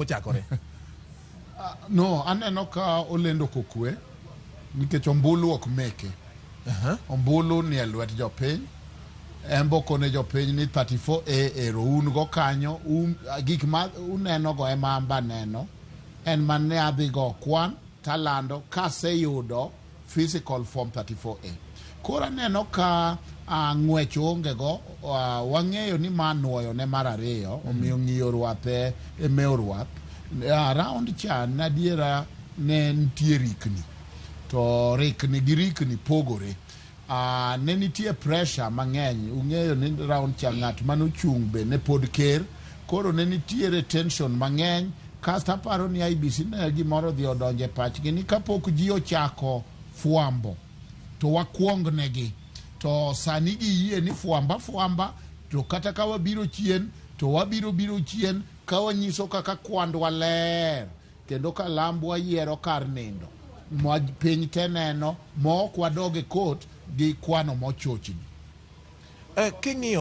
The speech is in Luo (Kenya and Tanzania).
Ochakore. No, aneno ka olendo kokwe nikech ombulu ok meke. Ombulu ni e lwet jopiny. En bo kone jopiny ni 34A ero un go kanyo, un, gik ma uneno go ema an be aneno. En mane adhi go kwan talando kaseyudo physical form 34A. Koro aneno ka ng'wech onge go, wang'eyo ni ma nuoyo ne mar ariyo, omiyo ng'iyo rwath e, e mewo rwath. Round cha nadiera ne nitie rikni, to rikni gi rikni pogore. Ne nitie pressure mang'eny, ung'eyo ni round cha ng'at manochung' be ne pod ker, koro ne nitiere tension mang'eny. Kasto aparo ni IEBC ne gimoro odhi odonjo e pachgi ni kapok ji ochako fwambo to wakwong negi, to sani giyie ni fwamba fwamba, to kata ka wabiro chien to wabiro biro chien ka wanyiso kaka kwandwa ler kendo ka lambwa yiero kar nindo ma piny te neno ma ok wadog e court gi kwano mochochni. King'iyo